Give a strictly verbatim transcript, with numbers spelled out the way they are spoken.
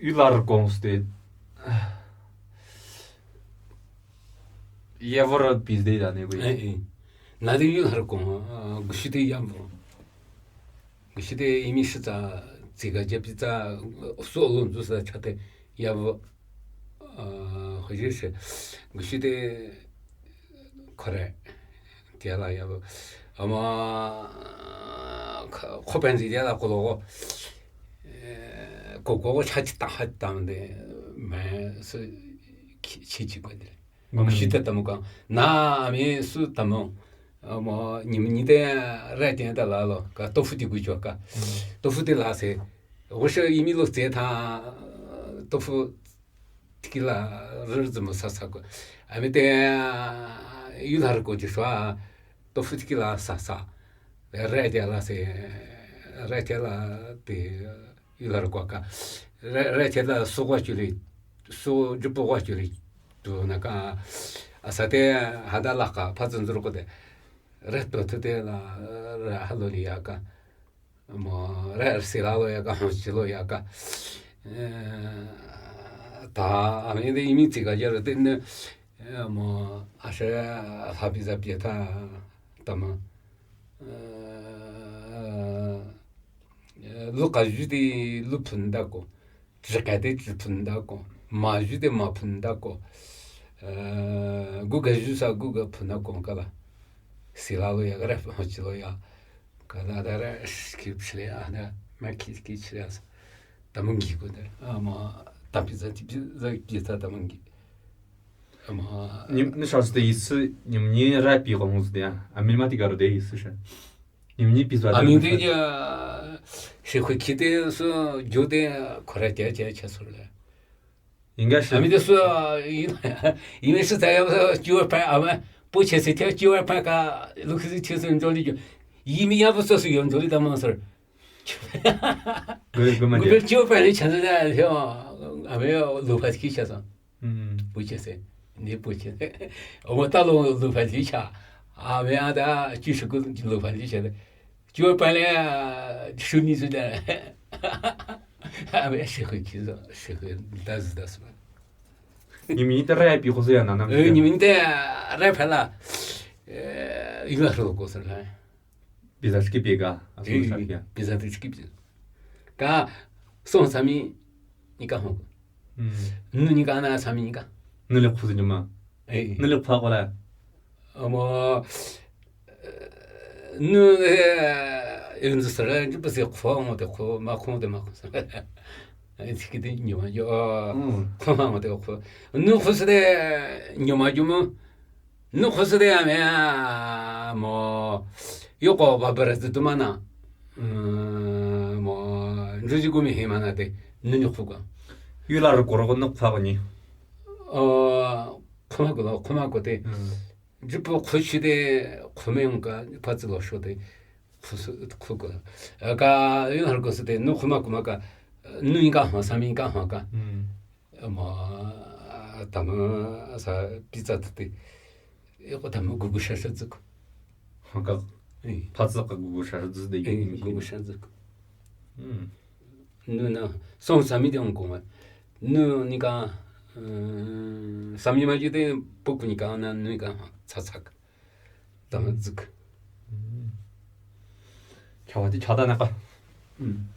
Yu larü kong ste. Yavor pis de da ne bu. Eh, eh. Nadi yu larü kong, ah, gushi de yavor. Gushi de imi shi za, ziga je pi za, su olun zu sa chate yavor. Ah, hoji shi. Gushi de Kore. Tiala yabo. Ama, ko-, kopenzi tiala kolo ko. Eh, koko ko chachi ta ha ta de. Me su chi, chi chi ko de. Ngom shi ta tamu ka. Na ami su tamu. Ama, ni ni de re tian ta la lo. Ka tofu ti gu jo ka. Tofu ti la se. Wo shi imi lo ze ta, tofu tikila rü zü mo sa sa ko. Ami te, yu larü ko ji shwa, tofu tikila sa sa. Re tiala se, re tiala te, yu larü ko ka. Re, re tiala su kwa chuli, su jupu kwa chuli. Tu na ka, asa te, hada la ka, pa zun zuru ko de. Re to tu te la, re halo li ya ka. Mo, re si la lo ya ka, hon si lo ya ka. Eh, ta, ami de imi ti ka ya de ne, eh, mo, a she, ha bi za bi ta, ta ma. Eh, eh, lu ka ju de, lu pun da ko. Zhika de zhi phun da ko, ma zhu de ma phun da ko, eh, gu ga zhu sa gu ga phun da ko ka la. Si la lo ya, ga re phun chi lo ya. Ka da da re, ki chi le ya, da, ma ki, ki chi le ya sa. Da mung gi ko da. A ma, da pi za, ti pi za, pi za da mung gi. A ma. Ni, ni sha de yi si, ni, ni ra pi gong zi de ya. A mi ma ti ga ro de yi si sha. Ni, ni pi za da. A mi de ya, shi hui ki de su, ju de, ko ra ja, ja, cha su le. 应该是。 Ami de su, i, i mi shi za ya, ju pa, a ma, pu che si te, ju pa ka, lu ki si te su, jo li ju. I mi ya bu su su, jo li da ma su. Gu, gu ma de. Gu ju pa li cha de, yo, a mi yo, lu pa ki cha su. 嗯。 Pu che si, ni pu che. O mo ta lu, lu pa li cha. A mi a da, ju shi gu, lu pa li cha de. Ju pa le, shu ni su de. A mi shi hui ki su, shi hui da zi da su. 你们的 rap 以后是要拿那么。 Eh, ni mi de, re pa la. Eh, yu la ro ko su la. Pi za shi ki pi ga, a su sa pi ga. Pi za shi ki pi. Ka, song sa mi, ni ka hong. 嗯。 Nu ni ka na sa mi ni ka. Nu le khu ni ma. Eh. Nu le khu ko la. A mo, eh, nu, eh, yun zu sa la, ju pa si khu ngo de khu, ma khu de ma khu sa. Eh, ti ki de ni ma yo. 嗯。 Khu ma ngo de khu. Nu khu si de, ni ma ju mo. Nu khu si de ya me a, mo, yo ko ba bere zi tu ma na. Mm, mo, nzu zi gu mi hi ma na de, nu ni khu ka. Yu la ro ko ro ko nu khu ko ni. O, khu ma ko lo, khu ma ko de. 嗯。 Ju pu khu chi de, khu me yong ka, pa zi lo sho de, khu su, khu ko. A ka, yu la ro ko si de, nu khu ma ko ma ka, nu ni ka hwa, sa mi ni ka hwa ka. 嗯。 Ama, tama, sa, pi za te. Eko tama gugu sha sha zi ko. Haka. Eh. Pa zi ka gugu sha sha zi de. Eh, gugu sha zi ko. 嗯。 Nu na, song sa mi de ong ko ma. Nu ni ka, eh, sa mi ma ju de, pu ku ni ka na, nu ni ka, cha cha. Tama zi ko. 嗯。 Cha wa ti cha da na ka. 嗯。